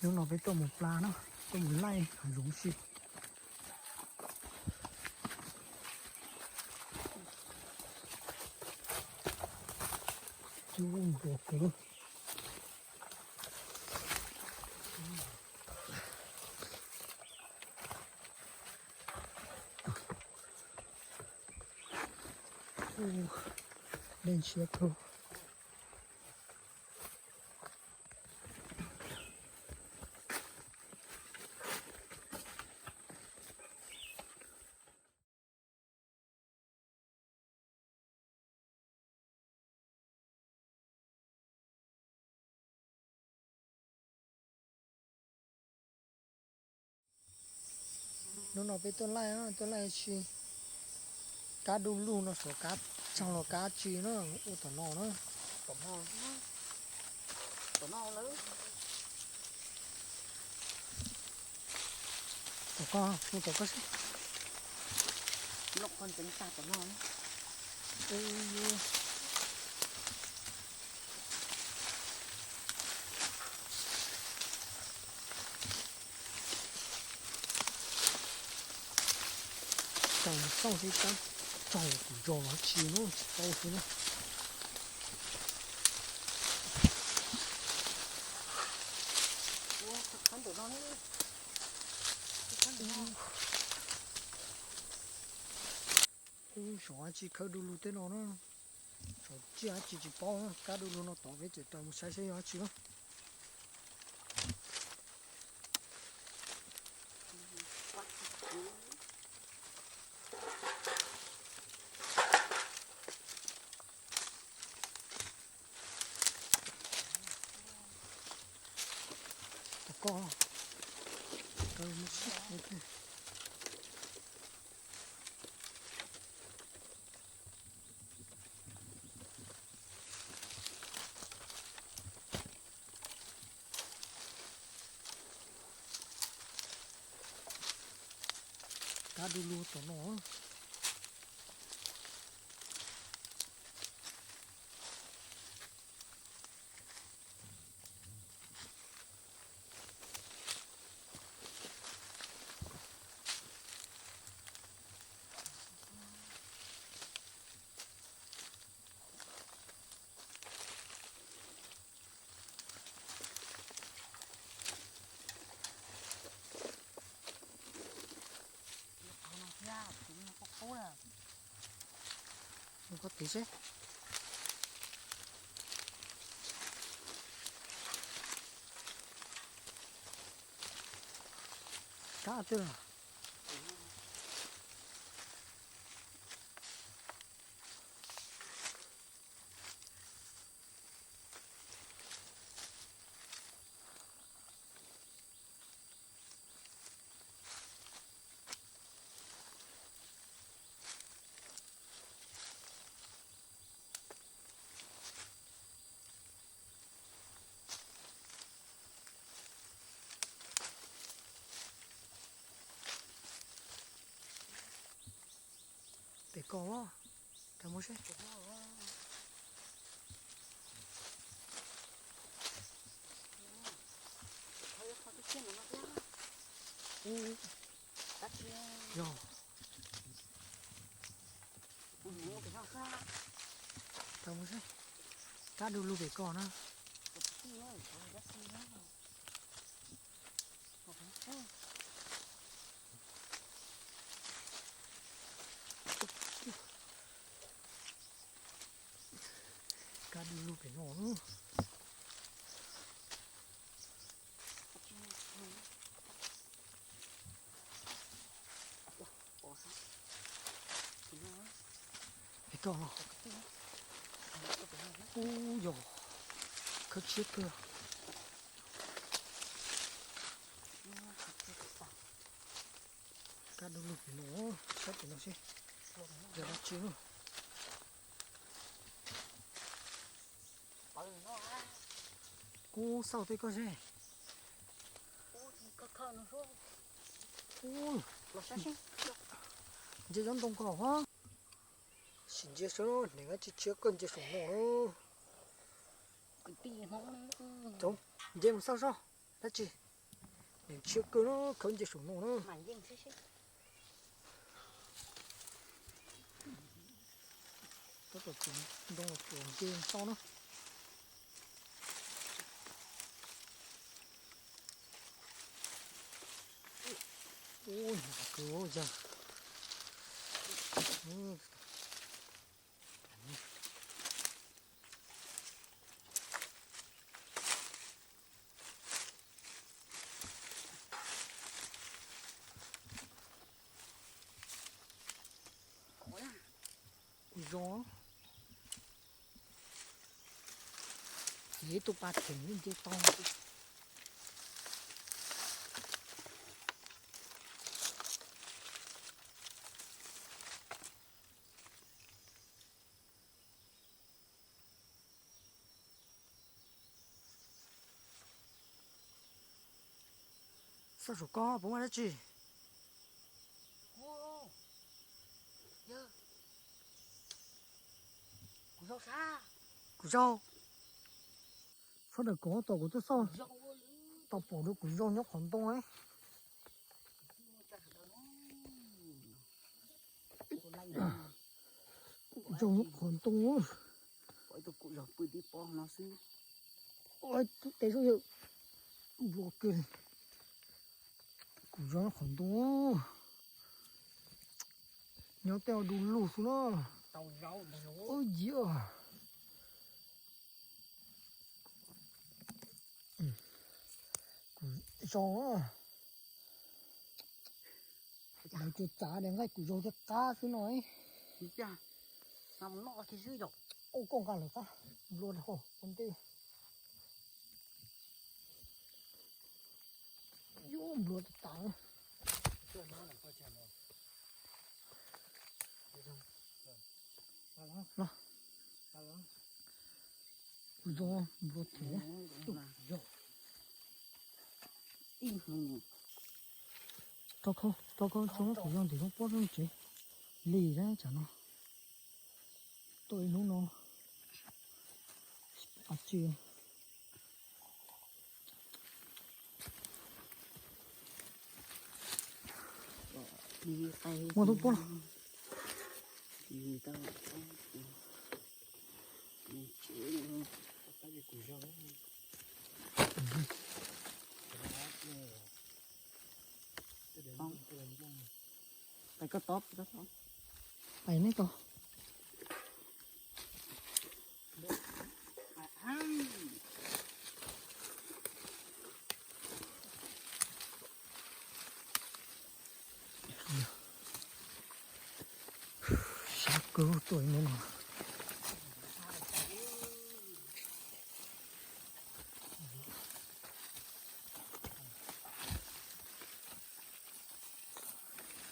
Hnub no peb tuaj mus pla no, tuaj mus laij hav zoov si. Cub npua kub. Dej ntshiab kawg. Hnub no peb tuaj laij, tuaj laij si. Kab du lug no xyov kab tsaug los kab tsi na, ua tom no na. Tom koj, mus tom koj seb. Tau xauj seb kab tsaug kuv zos los tsis no tsis tau xwb na. Ub, xyov dab tsi khawb du lug tej no na. Xyov tsiaj dab tsi tsis paub na, kab du lug no tod peb tseem raws mus saib seb yog dab tsi na. Tom koj, kab du lug tom no. Mus koj tiv seb. Kab twg? Pem koj, rau mus seb. Yog. Rau mus seb. Kab du lug pem koj na. Kab du lug pem no. Pem koj los. Ub, yog khawb tshiab kawg. Kab du lug pem no, saib pem no seb yog dab tsi na. Kuv xauj tej koj seb. Ub, ntsia cov ntoo ko hov. Sim ntsia saib hneev dab tsi tshiab kawg ntsia saum no. Cov, ntsia mus xauj seb dab tsi. Tshiab kawg no, khawb nce saum no na. Tab tom txiav ntoo tsuas nce toj na. Ub, hnyav kawg yog. Kuv zoo, ces ib tug pas theem nce tau. Xauj saum koj puas muaj dab tsi? Kuv zaug. Sawv daws koom tos kuv twb xauj tau pom dua kuv zaug nyob qhov ntoo. Kuv zaug nyob qhov ntoo. Tus tes xwb yog nplua kiag li. Kuv zaug nyob qhov ntoo. Nyob tej du lug xwb na. Ub, yia. Kuv zaug, lawv tsuas txav tias nqaij kuv zaug thiaj qab xwb no. Ua koj nqa lawm qab, nplua hauv ua ntej. Yuav nplua tas tas. Kuv zoo nplua thiab. Rau khau, rau khau tso kuv zoo ntim zoo pob zoo tsev li na tsam no. Tuaj ib hnub no, a tsi. Muaj tub pob. Pais koj tod, pais koj tod. Pais neb tod. Sab kawg tuaj ib hnub no.